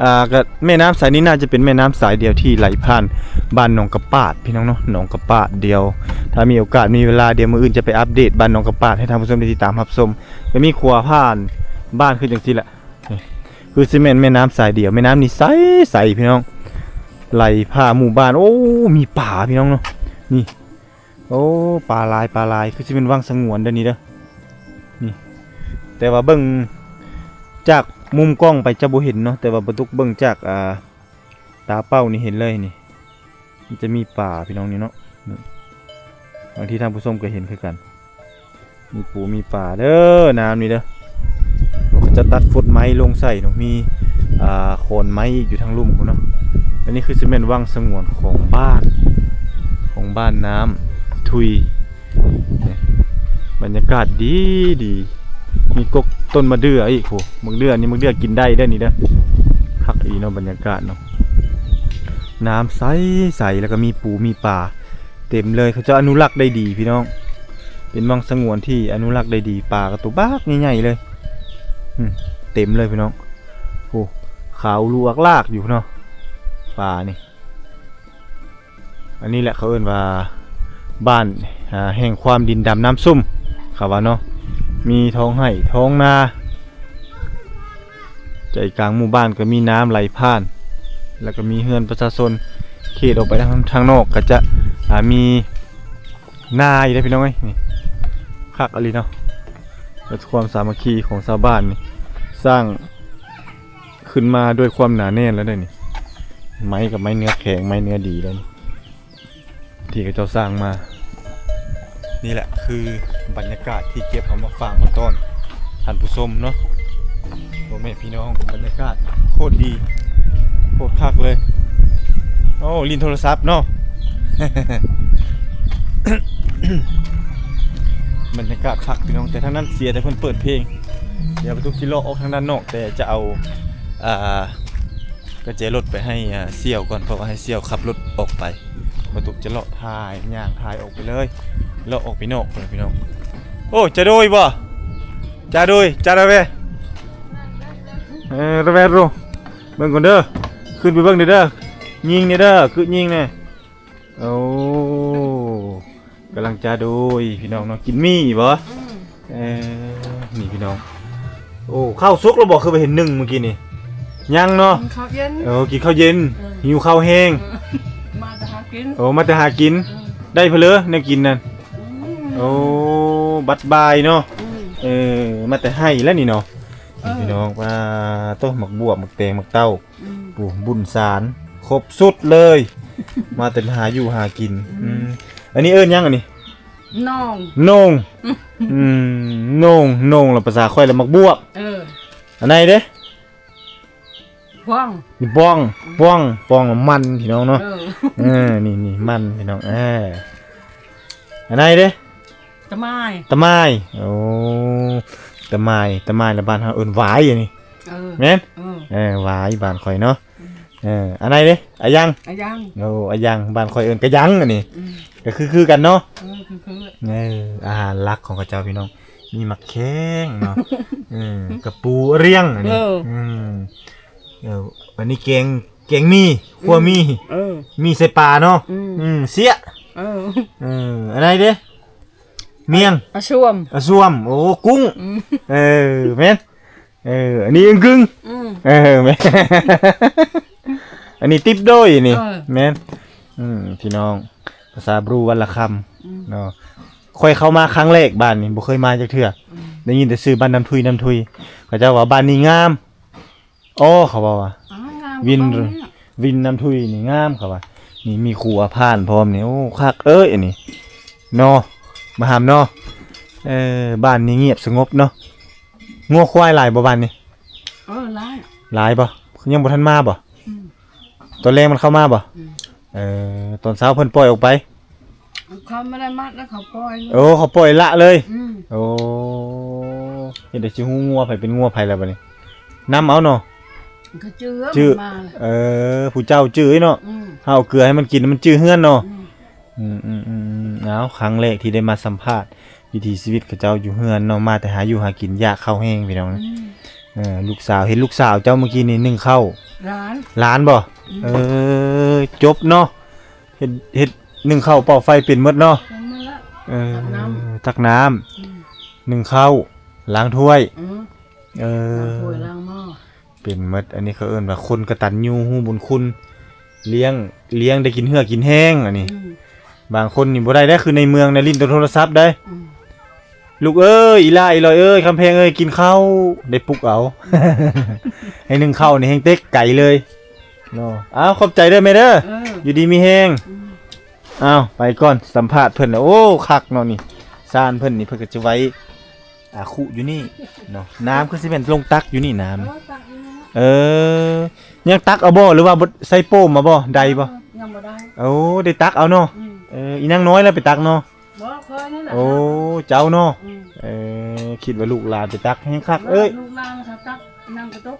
ອ່າ ກໍແມ່ນ້ຳສາຍນີ້ໜ້າຈະເປັນແມ່ນ້ຳສາຍດຽວທີ່ໄຫຼຜ່ານບ້ານໜອງກະປາດ ພີ່ນ້ອງເນາະ ໜອງກະປາດດຽວ. ຖ້າມີໂອກາດມີເວລາ ດຽວມື້ອື່ນຈະໄປອັບເດດບ້ານໜອງກະປາດໃຫ້ທ່ານຜູ້ຊົມໄດ້ຕິດຕາມຮັບຊົມ. ກໍມີຂົວຜ່ານບ້ານຄືຈັ່ງຊີ້ແຫຼະ. ນີ້ຄືຊິແມ່ນແມ່ນ້ຳສາຍດຽວ ແມ່ນ້ຳນີ້ໃສໃສ ພີ່ນ້ອງ ໄຫຼຜ່າໝູ່ບ້ານ. ໂອ້ ມີປາ ພີ່ນ້ອງເນາະ. ນີ້ ໂອ້ ປາຫຼາຍ ປາຫຼາຍ ຄືຊິແມ່ນວັງສະຫງວນເດີ້ນີ້ເດີ້. ນີ້ ແຕ່ວ່າເບິ່ງຈາກມຸມກ້ອງໄປຈະບໍ່ເຫັນເນາະ ແຕ່ວ່າປາຕຸກເບິ່ງຈາກ ອ່າ ຕາເປົ້ານີ້ເຫັນເລີຍນີ້. ມັນຈະມີປາ ພີ່ນ້ອງ ນີ້ເນາະ. ນີ້ ບາງທີທ່ານຜູ້ຊົມກໍເຫັນຄືກັນ ມີປູມີປາເດີ້ ນ້ຳນີ້ເດີ້. ເຂົາຈະຕັດຟົດໄມ້ລົງໃສ່ເນາະ ມີ ອ່າ ຂອນໄມ້ອີກຢູ່ທາງລຸ່ມພຸ້ນເນາະ. ອັນນີ້ຄືຊິແມ່ນວັງສະຫງວນຂອງບ້ານ ຂອງບ້ານນ້ຳທຸຍ. ນີ້ ບັນຍາກາດດີໆ ມີກົກຕົ້ນມະເດື່ອອີກພຸ້ນ. ໝາກເດື່ອນີ້ ໝາກເດື່ອກິນໄດ້ເດີ້ນີ້ເດີ້. ຄັກອີ່ເນາະ ບັນຍາກາດເນາະ. ນ້ຳໃສໆ ແລ້ວກໍມີປູມີປາ ເຕັມເລີຍ ເຂົາເຈົ້າອະນຸລັກໄດ້ດີພີ່ນ້ອງ ເປັນວັງສະຫງວນທີ່ອະນຸລັກໄດ້ດີ ປາກໍໂຕບັກໃຫຍ່ໆເລີຍ ອືມ ເຕັມເລີຍພີ່ນ້ອງ ໂອ້ ຂາວຫຼວກລາກຢູ່ເນາະ ປານີ້. ອັນນີ້ແຫຼະເຂົາເອີ້ນວ່າ ບ້ານ ອ່າ ແຫ່ງຄວາມດິນດຳນ້ຳຊຸ່ມ ເຂົາວ່າເນາະ ມີທ້ອງໄຮ່ທ້ອງນາ ໃຈກາງໝູ່ບ້ານກໍມີນ້ຳໄຫຼຜ່ານ ແລ້ວກໍມີເຮືອນປະຊາຊົນ ເຂດອອກໄປທາງ ທາງນອກກໍຈະ ອ່າ ມີນາຢູ່ເດ້ພີ່ນ້ອງເອີຍ ນີ້ ຄັກອີ່ຫຼີເນາະ ແລະ ຄວາມສາມັກຄີຂອງຊາວບ້ານນີ້ ສ້າງຂຶ້ນມາດ້ວຍຄວາມໜາແໜ້ນແລ້ວເດ້ນີ້ ໄມ້ກໍໄມ້ເນື້ອແຂງ ໄມ້ເນື້ອດີເດ້ນີ້ ທີ່ເຂົາເຈົ້າສ້າງມາ ນີ້ແຫຼະຄືບັນຍາກາດທີ່ເກັບເອົາມາຝາກມາຕ້ອນທ່ານຜູ້ຊົມເນາະ ພໍ່ແມ່ພີ່ນ້ອງ ບັນຍາກາດໂຄດດີ ໂຄດຄັກເລີຍ ໂອ້ ຫຼິ້ນໂທລະສັບເນາະ ບັນຍາກາດຄັກພີ່ນ້ອງ ແຕ່ທາງນັ້ນເສຍ ແຕ່ເພິ່ນເປີດເພງ ດຽວປະຕຸກຊິເລາະອອກທາງດ້ານນອກ ແຕ່ຈະເອົາ ອ່າ ກະແຈລົດໄປໃຫ້ ອ່າ ສ່ຽວກ່ອນ ເພາະວ່າໃຫ້ສ່ຽວຂັບລົດອອກໄປ ປະຕຸກຈະເລາະຖ່າຍ ຍ່າງຖ່າຍອອກໄປເລີຍ ເລາະອອກໄປນອກພຸ້ນພີ່ນ້ອງ ໂອ້ ຈະໂດຍບໍ່ ຈະໂດຍ ຈະລະແວ ເອີ ລະແວໂຣ ເບິ່ງກ່ອນເດີ ຂຶ້ນໄປເບິ່ງເດີ ຍິງນີ້ເດີ ຄືຍິງນີ້ ໂອ້ ກຳລັງຈະໂດຍພີ່ນ້ອງເນາະ ກິນໝີ່ບໍ່? ອືມ ເອີ ນີ້ພີ່ນ້ອງ ໂອ້ ເຂົ້າສຸກແລ້ວບໍ່? ຄືວ່າເຫັນໜຶ້ງມື້ກີ້ນີ້ ຍັງເນາະ ກິນເຂົ້າເຢັນ ເອີ ກິນເຂົ້າເຢັນ ເອີ ຫິວເຂົ້າແຮງ ເອີ ມາແຕ່ຫາກິນ ໂອ້ ມາແຕ່ຫາກິນ ເອີ ໄດ້ເພີ້ແນວກິນນັ້ນ ອືມ ໂອ້ ບັດບ່າຍເນາະ ອືມ ເອີ ມາແຕ່ໄຮ່ແລ້ວນີ້ເນາະ ເອີ ນີ້ພີ່ນ້ອງ ປາໂຕ ໝາກບວບ ໝາກແຕງ ໝາກເຕົ້າ ອືມ ປູ ບຸນສານ ຄົບຊຸດເລີຍ ມາແຕ່ຫາຢູ່ຫາກິນ ອືມ ອືມ ອັນນີ້ເອີ້ນຫຍັງອັນນີ້? ໜ່ອງ ໜ່ອງ ອືມ ອືມ ໜ່ອງ ໜ່ອງລະພາສາຂ້ອຍລະໝາກບວບ ເອີ ອັນໃດເດ້? ປ້ອງ ນີ້ປ້ອງ ອືມ ປ້ອງ ປ້ອງລະມັນພີ່ນ້ອງເນາະ ເອີ ເອີ ນີ້ ນີ້ມັນພີ່ນ້ອງ ເອີ ອັນໃດເດ້? ຕະໝ່າຍ ຕະໝ່າຍ ໂອ້ ຕະໝ່າຍ ຕະໝ່າຍລະບ້ານເຮົາເອີ້ນຫວາຍອັນນີ້ ເອີ ແມ່ນ ເອີ ເອີ ຫວາຍບ້ານຂ້ອຍເນາະ ອືມ ເອີ ອັນໃດເດ້? ອາຍັງ ອາຍັງ ໂອ້ ອາຍັງ ບ້ານຂ້ອຍເອີ້ນກະຍັງອັນນີ້ ອືມ ກະຄື ຄືກັນເນາະ ເອີ ຄື ຄື ເອີ ອາຫານຫຼັກຂອງເຂົາເຈົ້າພີ່ນ້ອງ ມີໝາກແຂ້ງເນາະ ເອີ ກະປູອະຣຽງອັນນີ້ ເອີ ອືມ ເອີ ອັນນີ້ແກງ ແກງໝີ່ ຂົ້ວໝີ່ ອືມ ເອີ ໝີ່ໃສ່ປາເນາະ ອືມ ອືມ ເສຍ ເອີ ເອີ ອັນໃດເດ້? ໝຽງ ອາຊວມ ອາຊວມ ໂອ້ ກຸ້ງ ອືມ ເອີ ແມ່ນ ເອີ ອັນນີ້ອຶ້ງກຶ້ງ ອືມ ເອີ ແມ່ນ ອັນນີ້ຕິບໂດຍນີ້ ເອີ ແມ່ນ ອືມ ພີ່ນ້ອງ ພາສາບຣູວັນລະຄຳ ອືມ ເນາະ ຂ້ອຍເຂົ້າມາຄັ້ງແລກບ້ານນີ້ ບໍ່ເຄີຍມາຈັກເທື່ອ ອືມ ໄດ້ຍິນແຕ່ຊື່ບ້ານນ້ຳທຸຍ ນ້ຳທຸຍ ເຂົາເຈົ້າວ່າບ້ານນີ້ງາມ ອໍ ເຂົາເວົ້າວ່າ ອໍ ງາມ ວິນ ຕ້ອງນີ້ ວິນນ້ຳທຸຍນີ້ງາມ ເຂົາວ່າ ນີ້ມີຄູອາພານພ້ອມນີ້ ໂອ້ ຄັກເອີຍອັນນີ້ເນາະ ມາຫາມເນາະ ເອີ ບ້ານນີ້ງຽບສະຫງົບເນາະ ງົວຄວາຍຫຼາຍບໍ່ບ້ານນີ້? ເອີ ຫຼາຍ ຫຼາຍບໍ່? ຍັງບໍ່ທັນມາບໍ່? ອືມ ຕອນແລງມັນເຂົ້າມາບໍ່? ອືມ ເອີ ຕອນເຊົ້າເພິ່ນປ່ອຍອອກໄປ ເຂົາບໍ່ໄດ້ມັດແລ້ວເຂົາປ່ອຍ ໂອ້ ເຂົາປ່ອຍລະເລີຍ ອືມ ໂອ້ ເຮັດໄດ້ຊິຮູ້ງົວໃຜເປັນງົວໃຜແລ້ວບັດນີ້ ນຳເອົາເນາະ ເຂົາຈື່ ຈື່ ມັນມາ ເອີ ຜູ້ເຈົ້າຈື່ເນາະ ອືມ ເຮົາເອົາເກືອໃຫ້ມັນກິນ ມັນຈື່ເຮືອນເນາະ ອືມ ອືມໆໆ ເອົາ ຄັ້ງແລກທີ່ໄດ້ມາສຳພາດວິຖີຊີວິດເຂົາເຈົ້າຢູ່ເຮືອນເນາະ ມາແຕ່ຫາຢູ່ຫາກິນ ຢາກເຂົ້າແຮງພີ່ນ້ອງ ອືມ ເອີ ລູກສາວ ເຫັນລູກສາວເຈົ້າມື້ກີ້ນີ້ໜຶ້ງເຂົ້າ ຫຼານ ຫຼານບໍ່? ອືມ ເອີ ຈົບເນາະ ເຮັດ ເຮັດໜຶ້ງເຂົ້າເປົ່າໄຟເປັນໝົດເນາະ ເປັນໝົດລະ ເອີ ຕັກນ້ຳ ຕັກນ້ຳ ອືມ ໜຶ້ງເຂົ້າ ລ້າງຖ້ວຍ ອືມ ເອີ ລ້າງຖ້ວຍລ້າງໝໍ້ ເປັນໝົດ ອັນນີ້ເຂົາເອີ້ນວ່າຄົນກະຕັນຍູຮູ້ບຸນຄຸນ ລ້ຽງ ລ້ຽງໄດ້ກິນເຫື່ອກິນແຮງ ອັນນີ້ ອືມ ບາງຄົນນີ້ບໍ່ໄດ້ເດ້ ຄືໃນເມືອງນະ ຫຼິ້ນແຕ່ໂທລະສັບໄດ໋ ອືມ ລູກເອີຍ ອີຫຼ້າ ອີຫຼອຍເອີຍ ຄຳແພງເອີຍ ກິນເຂົ້າ ໄດ້ປຸກເອົາ ໃຫ້ໜຶ້ງເຂົ້ານີ້ແຮງເຕັກໄກເລີຍເນາະ ອ້າວ ຂອບໃຈເດີແມ່ເດີ ເອີ ຢູ່ດີມີແຮງ ອືມ ອ້າວ ໄປກ່ອນ ສຳພາດເພິ່ນລະ ໂອ້ ຄັກເນາະນີ້ ຊານເພິ່ນນີ້ ເພິ່ນກໍຈະໄວ້ ອ່າ ຄຸຢູ່ນີ້ເນາະ ນ້ຳຄືຊິແມ່ນລົງຕັກຢູ່ນີ້ນ້ຳ ເອີ ຕັກຢູ່ນີ້ເນາະ ເອີ ຍັງຕັກເອົາບໍ່ ຫຼືວ່າບໍ່ ໃສ່ໂປ້ມມາບໍ່ ໄດ້ບໍ່? ເອີ ຍັງບໍ່ໄດ້ ໂອ້ ໄດ້ຕັກເອົາເນາະ ອືມ ເອີ ອີນາງນ້ອຍລະໄປຕັກເນາະ ບໍ່ ຂ້ອຍນີ້ແຫຼະ ໂອ້ ເຈົ້າເນາະ ອືມ ເອີ ຄິດວ່າລູກຫຼານໄປຕັກ ແຮງຄັກເອີຍ ລູກຫຼານເຂົາຕັກນ້ຳກະຕຸກ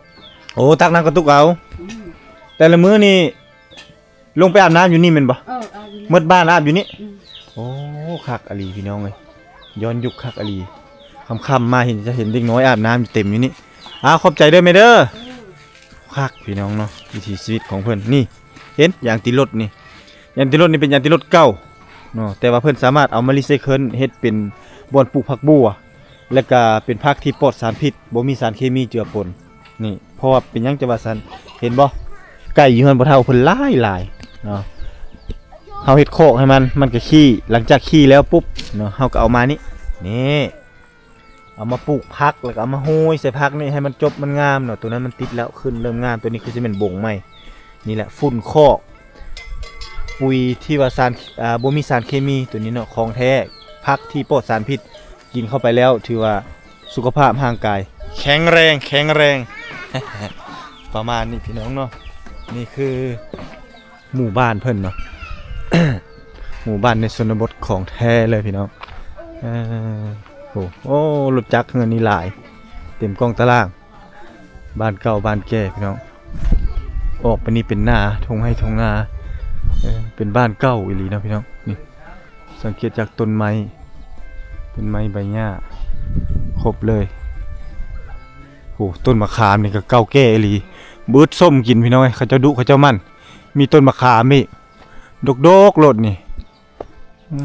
ໂອ້ ຕັກນ້ຳກະຕຸກເອົາ ອືມ ແຕ່ລະມື້ນີ້ ລົງໄປອາບນ້ຳຢູ່ນີ້ແມ່ນບໍ່? ເອີ ອາບຢູ່ນີ້ ໝົດບ້ານອາບຢູ່ນີ້. ອືມ ໂອ້ ຄັກອີ່ຫຼີພີ່ນ້ອງເອີຍ ຍ້ອນຍຸກຄັກອີ່ຫຼີ. ຄ່ຳໆມາເຫັນ ຈະເຫັນເດັກນ້ອຍອາບນ້ຳຢູ່ເຕັມຢູ່ນີ້. ອ້າວ ຂອບໃຈເດີແມ່ເດີ. ເອີ ຄັກພີ່ນ້ອງເນາະ ວິຖີຊີວິດຂອງເພິ່ນ. ນີ້ ເຫັນຢາງຕີລົດນີ້ ຢາງຕີລົດນີ້ເປັນຢາງຕີລົດເກົ່າເນາະ ແຕ່ວ່າເພິ່ນສາມາດເອົາມາຣີໄຊເຄິນເຮັດເປັນບ່ອນປູກຜັກບົ່ວ ແລະກະເປັນຜັກທີ່ປອດສານພິດ ບໍ່ມີສານເຄມີເຈືອປົນ. ນີ້ ເພາະວ່າເປັນຫຍັງຈະວ່າຊັ້ນ ເຫັນບໍ່? ໄກ່ຢູ່ເຮືອນພໍ່ເຖົ້າເພິ່ນຫຼາຍໆເນາະ. ເຮົາເຮັດຄອກໃຫ້ມັນ ມັນກະຂີ້ ຫຼັງຈາກຂີ້ແລ້ວປຸບເນາະ ເຮົາກະເອົາມານີ້ ນີ້ ເອົາມາປູກຜັກ ແລ້ວກະເອົາມາໂຮຍໃສ່ຜັກນີ້ໃຫ້ມັນຈົບມັນງາມເນາະ. ໂຕນັ້ນມັນຕິດແລ້ວ ຂຶ້ນເລີ່ມງາມ. ໂຕນີ້ຄືຊິແມ່ນບົງໃໝ່. ນີ້ແຫຼະຝຸ່ນຄອກ ປຸ໋ຍທີ່ວ່າສານ ອ່າ ບໍ່ມີສານເຄມີ ໂຕນີ້ເນາະ ຂອງແທ້ ຜັກທີ່ປອດສານພິດ ກິນເຂົ້າໄປແລ້ວຖືວ່າສຸຂະພາບຮ່າງກາຍແຂງແຮງ ແຂງແຮງ ປະມານນີ້ພີ່ນ້ອງເນາະ. ນີ້ຄືໝູ່ບ້ານເພິ່ນເນາະ ໝູ່ບ້ານໃນຊົນນະບົດຂອງແທ້ເລີຍພີ່ນ້ອງ. ເອີ ໂອ້ ໂອ້ ລົດຈັກເຮືອນນີ້ຫຼາຍ ເຕັມກ້ອງຕາລ່າງ. ບ້ານເກົ່າບ້ານແກ່ພີ່ນ້ອງ ອອກໄປນີ້ເປັນນາ ທົ່ງໄຮ່ທົ່ງນາ. ເອີ ເປັນບ້ານເກົ່າອີ່ຫຼີເນາະພີ່ນ້ອງ. ນີ້ ສັງເກດຈາກຕົ້ນໄມ້ ຕົ້ນໄມ້ໃບຫຍ້າຄົບເລີຍ. ໂອ້ ຕົ້ນມະຂາມນີ້ກະເກົ່າແກ່ອີ່ຫຼີ ບຶດສົ້ມກິນພີ່ນ້ອງເອີຍ. ເຂົາເຈົ້າດຸເຂົາເຈົ້າໝັ່ນ ມີຕົ້ນມະຂາມອີກ ດົກໆໂລດນີ້. ອື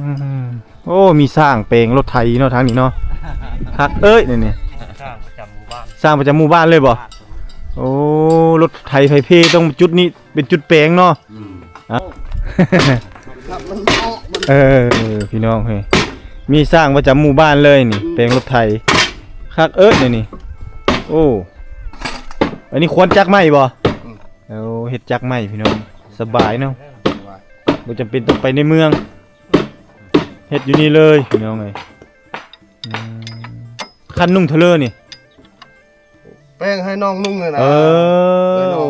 ມ ໂອ້ ມີຊ່າງແປງລົດໄຖເນາະທາງນີ້ເນາະ. ຄັກເອີຍ ນີ້ ນີ້ ຊ່າງປະຈຳໝູ່ບ້ານ ຊ່າງປະຈຳໝູ່ບ້ານເລີຍບໍ່? ໂອ້ ລົດໄຖໄຖເພຕ້ອງຈຸດນີ້ເປັນຈຸດແປງເນາະ. ອືມ ເອີ ພີ່ນ້ອງເອີຍ ມີຊ່າງປະຈຳໝູ່ບ້ານເລີຍນີ້ ອືມ ແປງລົດໄຖ. ຄັກເອີຍ ນີ້ ນີ້ ໂອ້ ອັນນີ້ຄວນຈັກໄມ້ບໍ່? ອືມ ໂອ້ ເຮັດຈັກໄມ້ພີ່ນ້ອງ ສະບາຍເນາະ ສະບາຍ ບໍ່ຈຳເປັນຕ້ອງໄປໃນເມືອງ ເຮັດຢູ່ນີ້ເລີຍພີ່ນ້ອງເອີຍ. ອືມ ຄັນນຸ່ງເທື່ອເລີນີ້ ແປງໃຫ້ນ້ອງນຸ່ງນີ້ນະ. ເອີ ເອີ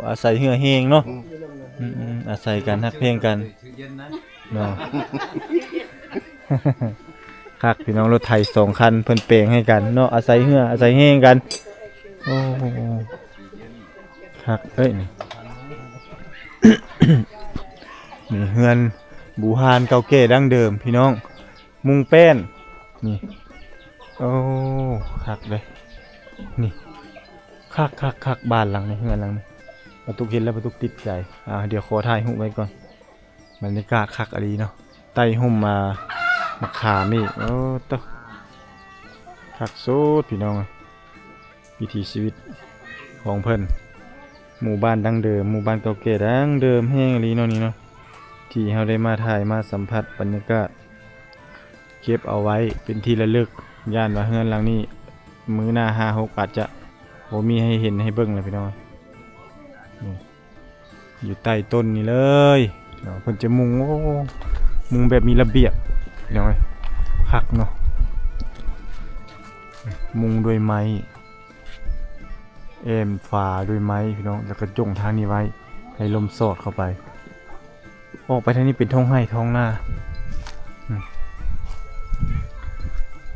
ອາໄສເຫື່ອແຮງເນາະ. ອືມ ອືມໆ ອາໄສກັນ ຮັກແພງກັນເນາະ. ຄັກພີ່ນ້ອງ ລົດໄຖສອງຄັນເພິ່ນແປງໃຫ້ກັນເນາະ ອາໄສເຫື່ອອາໄສແຮງກັນ. ໂອ້ ຄັກເອີຍ ນີ້ ນີ້ເຮືອນບູຮານເກົ່າແກ່ດັ້ງເດີມພີ່ນ້ອງ ມຸງແປ້ນ ນີ້. ໂອ້ ຄັກເດ້ ນີ້ ຄັກໆໆ ບ້ານຫຼັງນີ້ ເຮືອນຫຼັງນີ້ ປາຕຸກເຫັນແລ້ວປາຕຸກຕິດໃຈ. ອ່າ ດຽວຂໍຖ່າຍຮູບໄວ້ກ່ອນ. ບັນຍາກາດຄັກອີ່ຫຼີເນາະ ໃຕ້ຮົ່ມ ອ່າ ມະຂາມນີ້. ໂອ້ ໂຕ ຄັກສຸດພີ່ນ້ອງເອີຍ ວິຖີຊີວິດຂອງເພິ່ນ ໝູ່ບ້ານດັ້ງເດີມ ໝູ່ບ້ານເກົ່າແກ່ດັ້ງເດີມແຮງອີ່ຫຼີເນາະ ນີ້ເນາະ ທີ່ເຮົາໄດ້ມາຖ່າຍມາສຳຜັດບັນຍາກາດ ເກັບເອົາໄວ້ເປັນທີ່ລະລຶກ. ຢ້ານວ່າເຮືອນຫຼັງນີ້ມື້ໜ້າຫ້າຫົກອາດຈະບໍ່ມີໃຫ້ເຫັນໃຫ້ເບິ່ງແລ້ວພີ່ນ້ອງ. ນີ້ ຢູ່ໃຕ້ຕົ້ນນີ້ເລີຍເນາະ ເພິ່ນຈະມຸງ ໂອ້ ມຸງແບບມີລະບຽບພີ່ນ້ອງເອີຍ ຄັກເນາະ. ມຸງດ້ວຍໄມ້ ແອ້ມຝາດ້ວຍໄມ້ພີ່ນ້ອງ ແລ້ວກະຈົ່ງທາງນີ້ໄວ້ ໃຫ້ລົມສອດເຂົ້າໄປ. ອອກໄປທາງນີ້ເປັນທົ່ງໄຮ່ທົ່ງນາ. ອືມ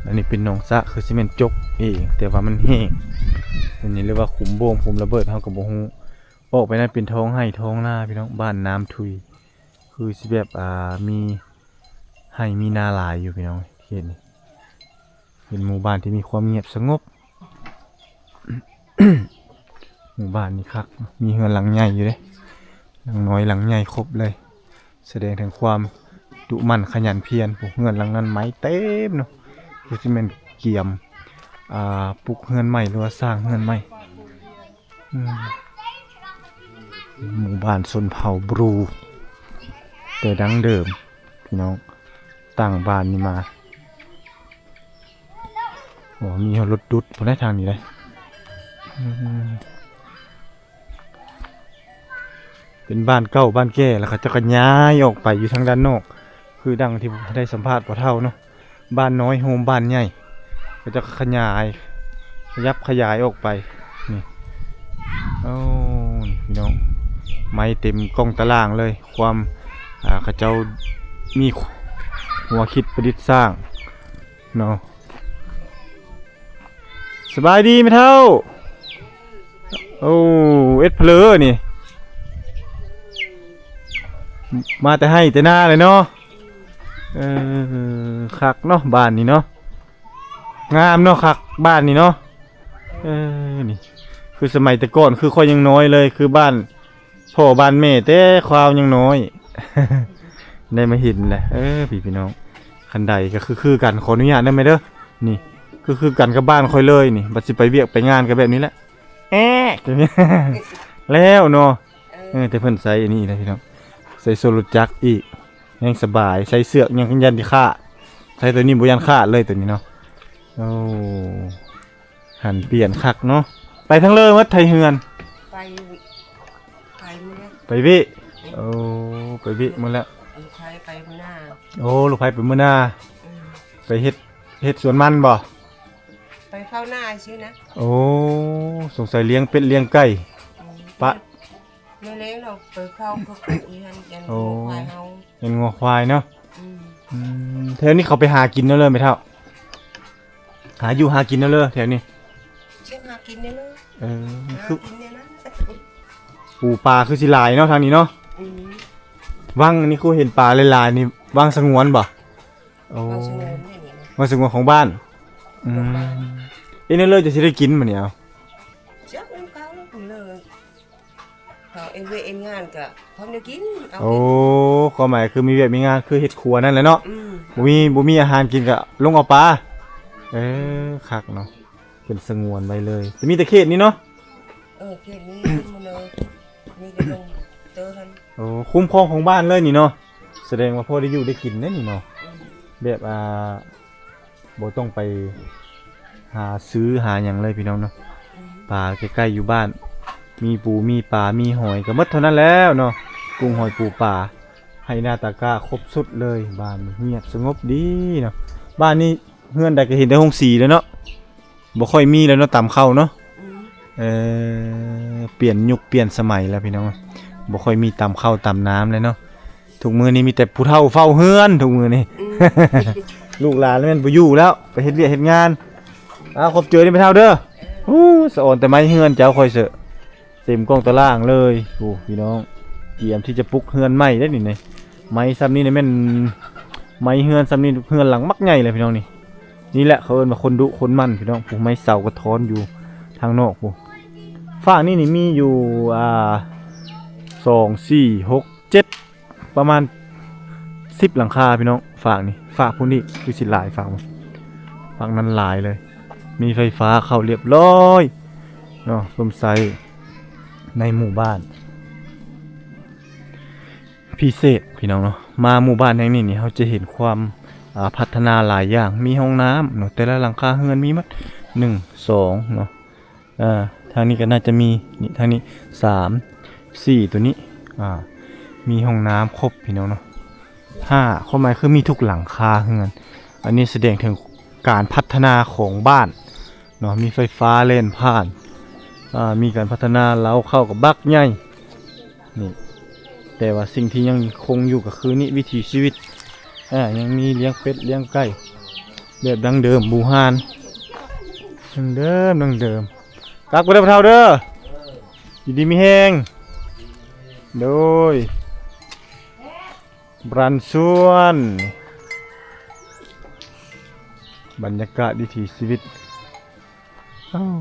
ອັນນີ້ເປັນໜອງສະ ຄືຊິແມ່ນຈົກເອງ ແຕ່ວ່າມັນແຫ້ງ. ອັນນີ້ເອີ້ນວ່າຂຸມໂບງ ຂຸມລະເບີດ ເຮົາກະບໍ່ຮູ້. ອອກໄປນັ້ນເປັນທ້ອງໄຮ່ທ້ອງນາພີ່ນ້ອງ ບ້ານນ້ຳທຸຍ ຄືຊິແບບ ອ່າ ມີໄຮ່ມີນາຫຼາຍຢູ່ພີ່ນ້ອງ. ເຂດນີ້ເປັນໝູ່ບ້ານທີ່ມີຄວາມງຽບສະຫງົບ. ໝູ່ບ້ານນີ້ຄັກ ມີເຮືອນຫຼັງໃຫຍ່ຢູ່ເດ້ ຫຼັງນ້ອຍຫຼັງໃຫຍ່ຄົບເລີຍ ສະແດງເຖິງຄວາມດຸໝັ່ນຂະຫຍັນພຽນ. ໂອ້ ເຮືອນຫຼັງນັ້ນໄມ້ເຕັມເນາະ ຄືຊິແມ່ນກຽມ ອ່າ ປຸກເຮືອນໃໝ່ ຫຼືວ່າສ້າງເຮືອນໃໝ່. ອືມ ໝູ່ບ້ານຊົນເຜົ່າບຣູ ແຕ່ດັ້ງເດີມພີ່ນ້ອງ ຕັ້ງບ້ານນີ້ມາ. ໂອ້ ມີຮອດລົດດຸດພຸ້ນນະທາງນີ້ເດ້. ອືມ ເປັນບ້ານເກົ່າບ້ານແກ່ ແລ້ວເຂົາເຈົ້າກະຍ້າຍອອກໄປຢູ່ທາງດ້ານນອກ ຄືດັ່ງທີ່ໄດ້ສຳພາດພໍ່ເຖົ້າເນາະ. ບ້ານນ້ອຍໂຮມບ້ານໃຫຍ່ ເຂົາເຈົ້າຂະຫຍາຍ ຂະຫຍັບຂະຫຍາຍອອກໄປ. ນີ້ ໂອ້ ນີ້ພີ່ນ້ອງ ໄມ້ເຕັມກ້ອງຕາລ່າງເລີຍ. ຄວາມ ອ່າ ເຂົາເຈົ້າມີຫົວຄິດປະດິດສ້າງເນາະ. ສະບາຍດີແມ່ເຖົ້າ. ໂອ້ ເອັດເຜລີນີ້. ມາແຕ່ໄຮ່ແຕ່ນາເລີຍເນາະ. ເອີ ຄັກເນາະບ້ານນີ້ເນາະ ງາມເນາະ ຄັກບ້ານນີ້ເນາະ. ເອີ ນີ້ຄືສະໄໝແຕ່ກ່ອນ ຄືຂ້ອຍຍັງນ້ອຍເລີຍ ຄືບ້ານພໍ່ບ້ານແມ່ແຕ່ຄວາວຍັງນ້ອຍ ໄດ້ມາເຫັນແຫຼະ. ເອີ ພີ່ ພີ່ນ້ອງ ຄັນໃດກໍຄື ຄືກັນ ຂໍອະນຸຍາດເດີແມ່ເດີ. ນີ້ຄື ຄືກັນກັບບ້ານຂ້ອຍເລີຍນີ້ ບັດຊິໄປວຽກໄປງານກໍແບບນີ້ແຫຼະ ແອກ ແລ້ວເນາະ. ເອີ ເອີ ແຕ່ເພິ່ນໃຊ້ອັນນີ້ນະພີ່ນ້ອງ ໃຊ້ໂສ້ລົດຈັກອີກ ແຮງສະບາຍ ໃຊ້ເຊືອກຫຍັງຢ້ານຊິຂາດ ໃຊ້ໂຕນີ້ບໍ່ຢ້ານຂາດເລີຍໂຕນີ້ເນາະ. ໂອ້ ຫັນປ່ຽນຄັກເນາະ. ໄປທາງເລີໝົດໄທເຮືອນ ໄປ ໄປມື້ນັ້ນ ໄປເວະ. ໂອ້ ໄປເວະໝົດແລ້ວ ລູກໄຜໄປມື້ໜ້າ. ໂອ້ ລູກໄຜໄປມື້ໜ້າ ອືມ ໄປເຮັດ ເຮັດສວນມັນບໍ່? ໄປເຝົ້ານາຊື່ນະ. ໂອ້ ສົງໄສລ້ຽງເປັດລ້ຽງໄກ່ ອືມ ປະ ມື້ແລງເຮົາໄປເຝົ້າເຂົາເປັດຢູ່ຫັ້ນ ຢ້ານ ໂອ້ ງົວຄວາຍເຮົາ ຢ້ານງົວຄວາຍເນາະ. ອືມ ອືມ ແຖວນີ້ເຂົາໄປຫາກິນເອົາເລີແມ່ເຖົ້າ ຫາຢູ່ຫາກິນເອົາເລີແຖວນີ້ ເຮັດຫາກິນເອົາເລີ. ເອີ ຫາກິນເອົາເລີ ປູປາຄືຊິຫຼາຍເນາະທາງນີ້ເນາະ. ອືມ ວັງນີ້ຄືເຫັນປາຫຼາຍໆນີ້ ວັງສະຫງວນບໍ່? ໂອ້ ວັງສະຫງວນ ວັງສະຫງວນຂອງບ້ານ. ອືມ ເຮັດເອົາເລີ ເຈົ້າຊິໄດ້ກິນມື້ນີ້ ເອົາ ຈັກນຳເຂົາເລີຍ ເຂົາເຮັດວຽກເຮັດງານກະພ້ອມໄດ້ກິນ ເອົາ ໂອ້ ຄວາມໝາຍຄືມີວຽກມີງານ ຄືເຮັດຄົວນັ້ນແຫຼະເນາະ. ອືມ ບໍ່ມີ ບໍ່ມີອາຫານກິນກະລົງເອົາປາ. ເອີ ຄັກເນາະ ເປັນສະຫງວນໄວ້ເລີຍ ແຕ່ມີແຕ່ເຂດນີ້ເນາະ. ເອີ ເຂດນີ້ໝົດເລີຍ ມີແຕ່ລົງເຕີຫັ້ນ. ໂອ້ ຄຸ້ມຄອງຂອງບ້ານເລີຍນີ້ເນາະ ສະແດງວ່າພໍໄດ້ຢູ່ໄດ້ກິນເດ້ນີ້ເນາະ. ອືມ ແບບ ອ່າ ບໍ່ຕ້ອງໄປຫາຊື້ຫາຫຍັງເລີຍພີ່ນ້ອງເນາະ. ອືມ ປາໃກ້ໆຢູ່ບ້ານ ມີປູມີປາ ມີຫອຍກໍໝົດເທົ່ານັ້ນແລ້ວເນາະ ກຸ້ງຫອຍປູປາ ໄຮ່ນາຕາກ້າຄົບຊຸດເລີຍ. ບ້ານນີ້ງຽບສະຫງົບດີເນາະ ບ້ານນີ້ເຮືອນໃດກໍເຫັນແຕ່ໂຮງສີແລ້ວເນາະ ບໍ່ຄ່ອຍມີແລ້ວເນາະ ຕຳເຂົ້າເນາະ. ອືມ ເອີ ປ່ຽນຍຸກປ່ຽນສະໄໝແລ້ວພີ່ນ້ອງ ບໍ່ຄ່ອຍມີຕຳເຂົ້າຕຳນ້ຳແລ້ວເນາະ. ທຸກມື້ນີ້ມີແຕ່ຜູ້ເຖົ້າເຝົ້າເຮືອນທຸກມື້ນີ້. ອືມ ລູກຫຼານແມ່ນບໍ່ຢູ່ແລ້ວ ໄປເຮັດວຽກເຮັດງານ. ອ້າວ ຂອບໃຈເດີແມ່ເຖົ້າເດີ. ໂອ້ ສະອອນແຕ່ໄມ້ເຮືອນເຈົ້າຂ້ອຍເສີ ເຕັມກ້ອງຕາລ່າງເລີຍ. ໂອ້ ພີ່ນ້ອງ ກຽມທີ່ຈະປຸກເຮືອນໃໝ່ເດ້ນີ້ ໄມ້ຊ່ຳນີ້ນະແມ່ນ ໄມ້ເຮືອນຊ່ຳນີ້ ເຮືອນຫຼັງບັກໃຫຍ່ເລີຍພີ່ນ້ອງນີ້. ນີ້ແຫຼະເຂົາເອີ້ນວ່າຄົນດຸຄົນໝັ່ນພີ່ນ້ອງ. ຜູ້ໄມ້ເສົາກະທ້ອນຢູ່ທາງນອກພຸ້ນ. ຟາກນີ້ນີ້ມີຢູ່ ອ່າ ສອງ ສີ່ ຫົກ ເຈັດ ປະມານສິບຫຼັງຄາພີ່ນ້ອງ. ຟາກນີ້ ຟາກພຸ້ນນີ້ຄືຊິຫຼາຍ ຟາກ ຟາກນັ້ນຫຼາຍເລີຍ. ມີໄຟຟ້າເຂົ້າລຽບຮ້ອຍເນາະ ຊົມໃຊ້ໃນໝູ່ບ້ານ. ພິເສດພີ່ນ້ອງເນາະ ມາໝູ່ບ້ານແຫ່ງນີ້ນີ້ ເຮົາຈະເຫັນຄວາມ ອ່າ ພັດທະນາຫຼາຍຢ່າງ. ມີຫ້ອງນ້ຳເນາະ ແຕ່ລະຫຼັງຄາເຮືອນມີໝົດ ໜຶ່ງ ສອງ ເນາະ. ອ່າ ທາງນີ້ກໍໜ້າຈະມີ ນີ້ ທາງນີ້ ສາມ ສີ່ ໂຕນີ້ ອ່າ ມີຫ້ອງນ້ຳຄົບພີ່ນ້ອງເນາະ. ຫ້າ ຄວາມໝາຍຄືມີທຸກຫຼັງຄາເຮືອນ. ອັນນີ້ສະແດງເຖິງການພັດທະນາຂອງບ້ານເນາະ ມີໄຟຟ້າແລ່ນຜ່ານ ອ່າ ມີການພັດທະນາ ເລົ້າເຂົ້າກັບບັກໃຫຍ່. ນີ້ ແຕ່ວ່າສິ່ງທີ່ຍັງຄົງຢູ່ກໍຄືນີ້ ວິຖີຊີວິດ ອ່າ ຍັງມີລ້ຽງເປັດລ້ຽງໄກ່ແບບດັ້ງເດີມບູຮານ ດັ້ງເດີມ ດັ້ງເດີມ. ກັບກັນເດີພໍ່ເຖົ້າເດີ ຢູ່ດີມີແຮງ. ໂດຍ ບ້ານສວນ ບັນຍາກາດວິຖີຊີວິດ. ອ້າວ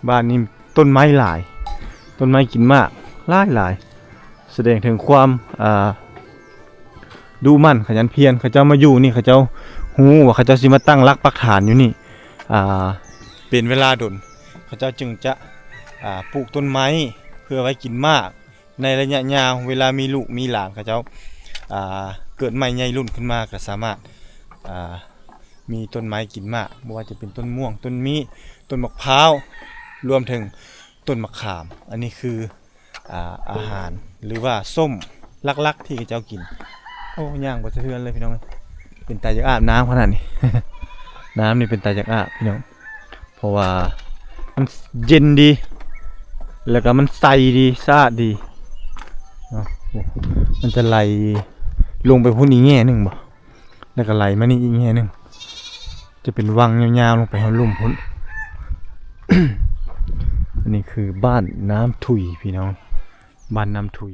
ບ້ານນີ້ຕົ້ນໄມ້ຫຼາຍ ຕົ້ນໄມ້ກິນໝາກຫຼາຍໆ ສະແດງເຖິງຄວາມ ອ່າ ດຸໝັ່ນຂະຫຍັນພຽນ. ເຂົາເຈົ້າມາຢູ່ນີ້ ເຂົາເຈົ້າຮູ້ວ່າເຂົາເຈົ້າຊິມາຕັ້ງຫຼັກປັກຖານຢູ່ນີ້ ອ່າ ເປັນເວລາດົນ ເຂົາເຈົ້າຈຶ່ງຈະ ອ່າ ປູກຕົ້ນໄມ້ເພື່ອໄວ້ກິນໝາກ. ໃນໄລຍະຍາວ ເວລາມີລູກມີຫຼານເຂົາເຈົ້າ ອ່າ ເກີດໃໝ່ໃຫຍ່ລຸ້ນຂຶ້ນມາ ກໍສາມາດ ອ່າ ມີຕົ້ນໄມ້ກິນໝາກ ບໍ່ວ່າຈະເປັນຕົ້ນມ່ວງ ຕົ້ນມີ້ ຕົ້ນໝາກພ້າວ ລວມເຖິງຕົ້ນໝາກຂາມ. ອັນນີ້ຄື ອ່າ ອາຫານ ຫຼືວ່າສົ້ມຫຼັກໆທີ່ເຂົາເຈົ້າກິນ. ໂອ້ ຍ່າງບໍ່ສະເທືອນເລີຍພີ່ນ້ອງເອີຍ ເປັນຕາຢາກອາບນ້ຳຂະໜາດນີ້. ນ້ຳນີ້ເປັນຕາຢາກອາບພີ່ນ້ອງ ເພາະວ່າມັນເຢັນດີ ແລ້ວກໍມັນໃສດີ ສະອາດດີເນາະ. ໂອ້ ມັນຈະໄຫຼລົງໄປພຸ້ນອີກແງ່ໜຶ່ງບໍ່ ແລ້ວກໍໄຫຼມານີ້ອີກແງ່ໜຶ່ງ ຈະເປັນວັງຍາວໆລົງໄປຮອດລຸ່ມພຸ້ນ. ອັນນີ້ຄືບ້ານນ້ຳທຸຍພີ່ນ້ອງ ບ້ານນ້ຳທຸຍ.